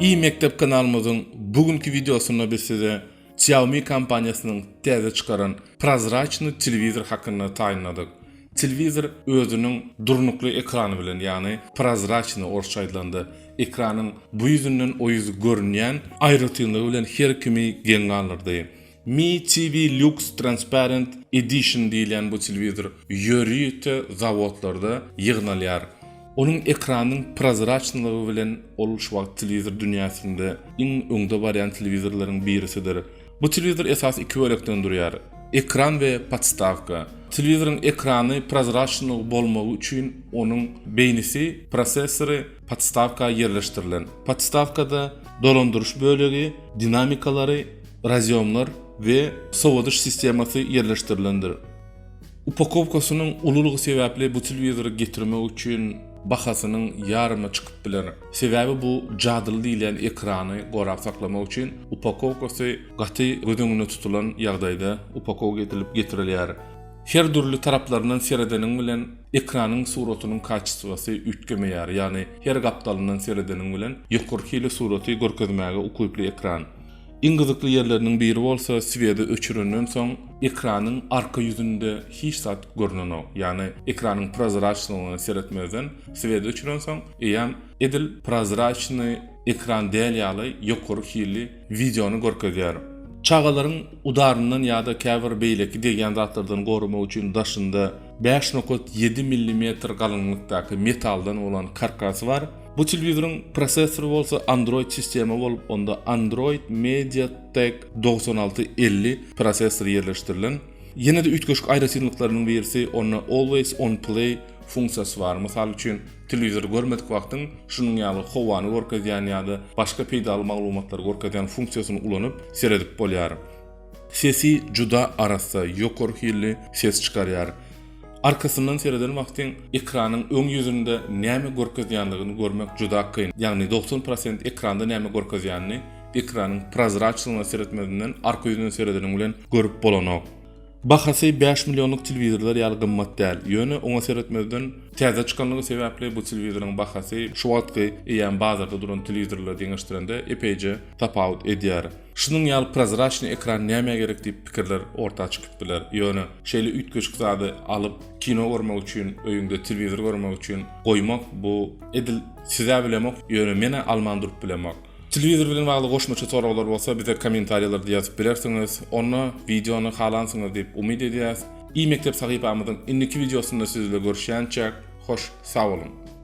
I-mekdep kanalymyzyň bu günki wideosynda biz size Xiaomi kompaniýasynyň täze çykaran prozraçnyý telewizor hakynda taýynladyk. Telewizor özüniň durnukly ekrany bilen, ýagny prozraçnyý orsça aýdylanda, ekranyň bu ýüzünden o ýüzi görünýän aýratynlygy bilen her kimi geň galdyrdy. Mi TV Lux Transparent Edition diýilýän bu telewizor ýörite zawodlarda ýygnalýar. Onuň ekranynyň prozraçnylygy bilen ol şu wagt telewizor dünýäsinde iň öňde barýan telewizorlaryň birisidir. Bu telewizor esasy iki bölekden durýar, ekran we podstawka. Telewizoryň ekrany prozraçnylygy bolmagy üçin onuň beýnisi, prosessory podstawka ýerleşdirilen. Podstawkada dolandyryş bölegi, dinamikalary, razýomlar we sowadyş sistemasy ýerleşdirilendir. Upakowkasynyň ululygy sebäpli bu telewizory getirmek üçin bahasynyň ýaryma çykyp biler. Sebäbi bu jadyly diýilýän ekrany gorap saklamak üçin upakowkasy gaty göz öňünde tutulan ýagdaýda upakowka edilip getirilýär. Her dürli taraplaryndan seredeniň bilen ekranyň suratynyň kaçestwasy üýtgemeýär, ýagny her gapdalyndan seredeniň bilen ýokary hili suraty görkezmäge ukyply ekran. Iň gyzykly ýerleriniň biri bolsa swedi öçürenden soň ekranyň arka ýüzünde hiç zat görnenok. Ýagny ekranyň prozraçnylygyna seretmezden swedi öçürensoň eýýäm edil prozraçnyý ekran däl ýaly ýokary hilli wideony görkezýär. Çagalaryň udaryndan ýa-da käbir beýleki degýän zatlardan goramak üçin daşynda 5.7 millimetr galyňlykdaky metaldan bolan karkasy bar. Bu telewizoryň prosessory bolsa Android sistema bolup, onda Android MediaTek 9650 prosessory ýerleşdirilen. Ýene-de üýtgeşik aýratynlyklarynyň birisi, onda Always On Play funksiýasy bar. Mysal üçin, telewizory görmedik wagtyň şunuň ýaly howany görkezýän ýa-da başga peýdaly maglumatlary görkezýän funksiýasyny ulanyp seredip bolýar. Sesi juda arassa, ýokary hilli ses çykarýar. Arkasyndan sereden wagtyň ekranyň öň ýüzünde näme görkezýänligini görmek juda kyn. Ýagny 90 prosent ekranda näme görkezýänini ekranyň prozraçlygyna seretmezinden arka ýüzünden seredeniň bilen görüp bolanok. Bahasy 5 millionlyk telewizorlar ýaly gymmat däl. Ýöne oňa seretmezden täze çykanlygy sebäpli bu telewizoryň bahasy şu wagtky eýýäm bazarda duran telewizorlara deňeşdirende epeýje tapawut edýär. Şunuň ýaly prozraçnyý ekran nämä gerek diýip pikirler orta çykyp biler. Ýöne şeýle üýtgeşik zady alyp kino görmek üçin öýüňde telewizor görmek üçin goýmak bu edil sizä bilemok ýöne menä alman durup bilemok. Telewizor bilen bagly goşmaça soraglar bolsa bize kommentariýalarda ýazyp bilersiňiz. Onda wideony halansyňyz diýip umyt edýäs. I mekdep sahypamyzyň indiki wideosynda siz bile görüşýänçäk hoş sag boluň.